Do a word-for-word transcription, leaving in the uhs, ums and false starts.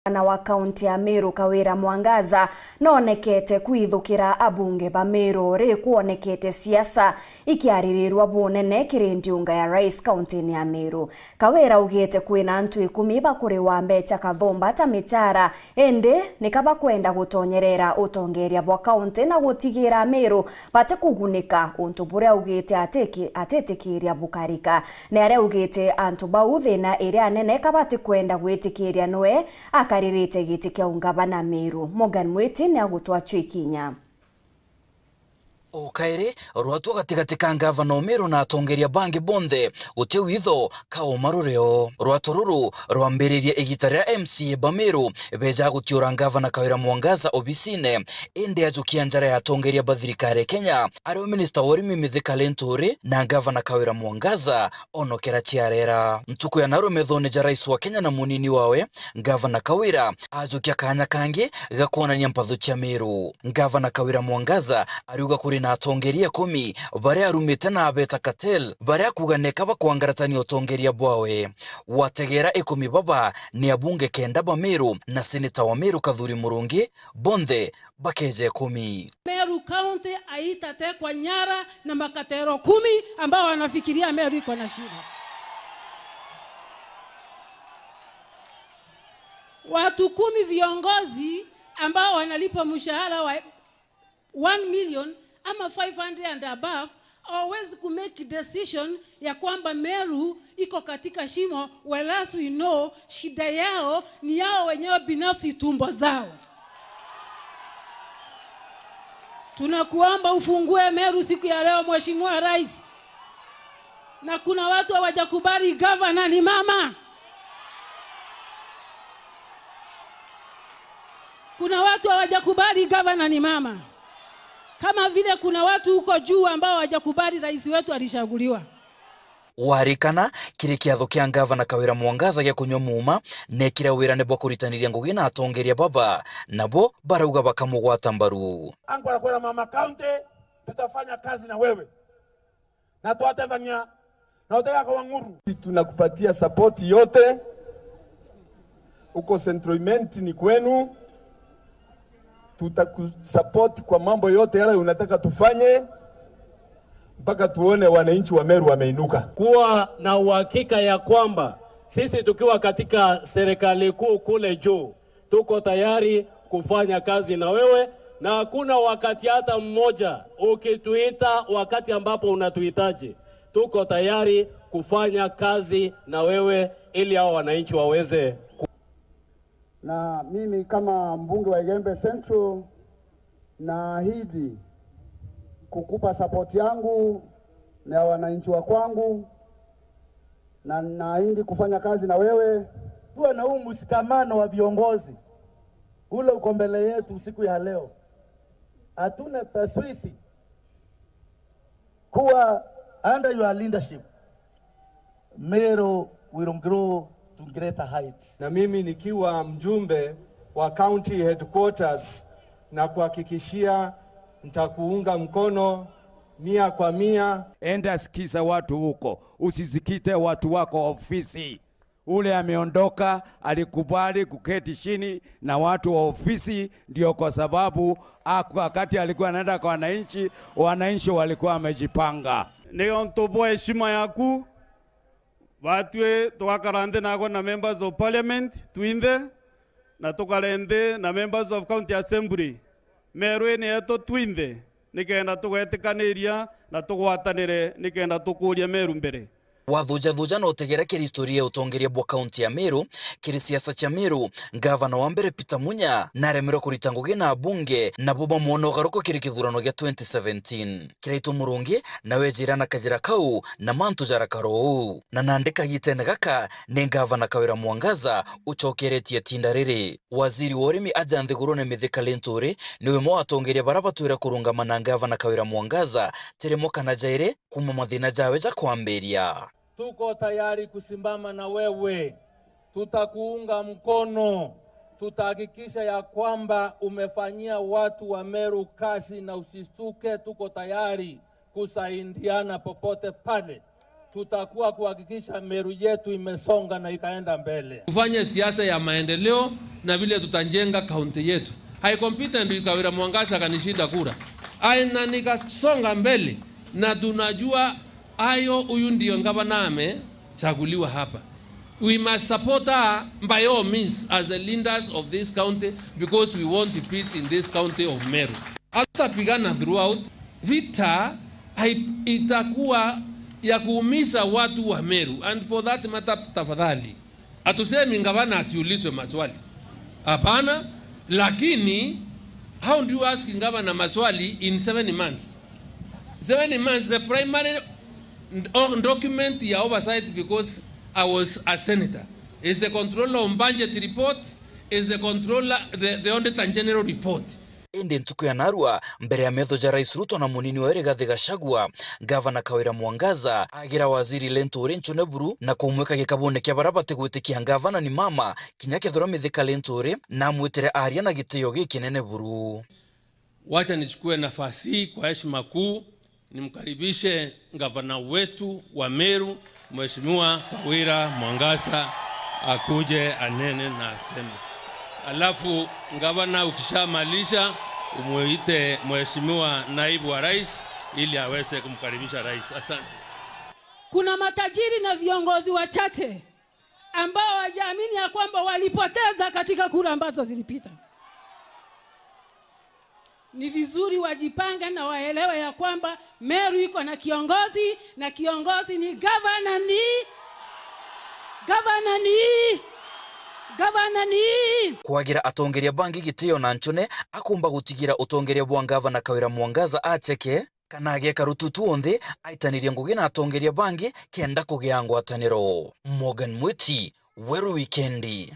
Gavana wa kaunti ya Meru Kawira Mwangaza noonekete kwithukira abunge ba Meru ri kwonekete siasa ikiaririrwa bunene kiri ndiunga ya rais kauntini ya Meru. Kawira augite kwina antu ikumi bakuriwa mbecha kathumba ta michara, indi nika bakwenda gutonyerera utongeria bwa kaunti na gutigira Meru batikugunika, untu buria augite atiki-, atitikiria bukarika. Ni aria augite antu bau thina iria nene ka batikwenda gwitikiria nwe akaririte giti kia ungavana Meru. Morgan Mwiti ni agutwachua ikinya. O kairi, rwatwa gatigati ka ngavana o Meru na atongeria bangi bonthe, guti witho ka uma rurio. Rwatwa ruru rwambiririe igita riria M C A ba Meru beeja gutiura ngavana Kawira Mwangaza obisine, indi ajukia njara ya atongeria ba thirikari ya Kenya, ario minista wa urimi Mithika Linturi na ngavana Kawira Mwangaza onokera ciarera. Ntuku ya naru methone ja rais wa Kenya na munini wawe, ngavana Kawira ajukia kanya kangi ga kwonania mpatho cia Meru. Ngavana Kawira Mwangaza ariuga kuri na atongeria ikumi baria arumite na abeta cartel, baria akuga neka bakwangaratania utongeria bwawe. Wategera ikumi baba ni abunge kenda ba Meru na seneta wa Meru Kathuri Murungi, bonthe bakeja ikumi. Meru County haitatekwa nyara na makatero kumi ambao wanafikiria Meru iko na shida. Watu kumi viongozi ambao wanalipwa mshahara wa one million ama five hundred and above, hawawezi ku make decision ya kwamba Meru iko katika shimo, whereas we know shida yao ni yao wenyewe binafsi, tumbo zao. Tunakuomba ufungue Meru siku ya leo, Mheshimiwa Rais. Na kuna watu hawajakubali gavana ni mama. Kuna watu hawajakubali gavana ni mama. Kama vile kuna watu huko juu ambao hawajakubali rais wetu alichaguliwa. Warikana, kiri kiatho kia ngavana Kawira Mwangaza gia kunywa muuma, nekire wirane bwa kuritaniria ngugi na atongeria baba, nabo barauga bakamugwata mbaru. Angu arakwira mama county, tutafanya kazi na wewe. Na twatethania, na utega kwa ng'uru. Sisi tunakupatia support yote. Huko Central Imenti ni kwenu. Tutakusupport kwa mambo yote yale unataka tufanye, mpaka tuone wananchi wa Meru wameinuka. Kuwa na uhakika ya kwamba sisi tukiwa katika serikali kuu kule juu, tuko tayari kufanya kazi na wewe, na hakuna wakati hata mmoja ukituita, wakati ambapo unatuhitaji, tuko tayari kufanya kazi na wewe ili hao wananchi waweze ku- Na mimi kama mbunge wa Igembe Central, naahidi kukupa support yangu na ya wananchi wa kwangu, na naahidi kufanya kazi na wewe. Tuwe na huu mshikamano wa viongozi ule uko mbele yetu siku ya leo. Hatuna taswisi kuwa under your leadership, Meru will grow to greater heights. Na mimi nikiwa mjumbe wa county headquarters, na kuhakikishia nitakuunga mkono mia kwa mia. Enda sikiza watu huko, usisikite watu wako ofisi. Ule ameondoka, alikubali kuketi chini na watu wa ofisi, ndio kwa sababu aku-, wakati alikuwa anaenda kwa wananchi, wananchi walikuwa wamejipanga. Ni untu bwa heshima yaku, batwi tugakara nthi nagwe na members of parliament twinthe, na tukare nthi na members of county assembly. Meru ii ni yetu twinthe, nikenda tugetikaniria na tugwatanire nikenda tukuria Meru mbere. Wathujathuja na utegera kiri historia ya utongeria bwa kaunti ya Meru, kiri siasa cia Meru, ngavana wa mbere Peter Munya naremerwe kurita ngugi na abunge, nabo bamwona ugaruko kiri kithurano gia twenty seventeen. Kiraitu Murungi nawe ejira na kajira kau na mantu jarakara uu. Na nandi kagitene gaka ni ngavana Kawira Mwangaza ucokeretie itinda riri. Waziri wa urimi aja nthigurune Mithika Linturi ni umwe wa atongeria baria batwire kurungama na ngavana Kawira Mwangaza ti rimwe kana jairi kuuma mathina jawe ja kwambiria. Tuko tayari kusimama na wewe, tutakuunga mkono, tutahakikisha ya kwamba umefanyia watu wa Meru kazi na usistuke. Tuko tayari kusaidiana popote pale. Tutakuwa kuhakikisha Meru yetu imesonga na ikaenda mbele. Tufanye siasa ya maendeleo na vile tutajenga kaunti yetu. I competed with Kawira Mwangaza, akanishinda kura. Ai, na nikasonga mbele, na tunajua hayo, huyu ndio gavana amechaguliwa hapa. We must support her by all means as the leaders of this county, because we want peace in this county of Meru. Hatutapigana throughout. Vita hai- itakuwa ya kuumiza watu wa Meru, and for that matter, tafadhali, hatusemi gavana asiulizwe maswali, hapana, lakini how do you ask gavana maswali in seven months? Seven months, the primary document ya oversight, because I was a senator, is the control of budget report, is the controller, the, the auditor general report. Indi ntuku ya narua, mbere ya metho ja Rais Ruto na munini wawe Rigathi Gachagua, Gavana Kawira Mwangaza agira Waziri Linturi nchune buru na kumwika gikabune kia baria batigwitikia Gavana ni mama, kinya kethirwa Mithika Linturi namwitire aria na gitio gikinene buru. Wacha nichukue nafasi hii kwa heshima kuu nimkaribishe gavana wetu wa Meru, Mheshimiwa Kawira Mwangaza, akuje anene na aseme. Alafu gavana, ukishamalisha, umuite Mheshimiwa Naibu wa Rais ili aweze kumkaribisha Rais. Asante. Kuna matajiri na viongozi wachache ambao hawajaamini ya kwamba walipoteza katika kura ambazo zilipita. Ni vizuri wajipange na waelewe ya kwamba Meru iko na kiongozi, na kiongozi ni gavana, ni gavana, ni gavana, ni. Kwagira atongeria bangi gitio na nchune akumba gutigira utongeria bwa Gavana Kawira Mwangaza acheke, kana ageka rututu onthe aitanirie ngugi na atongeria bangi kenda kugia ngwataniro. Morgan Mwiti, Weru Wikendi.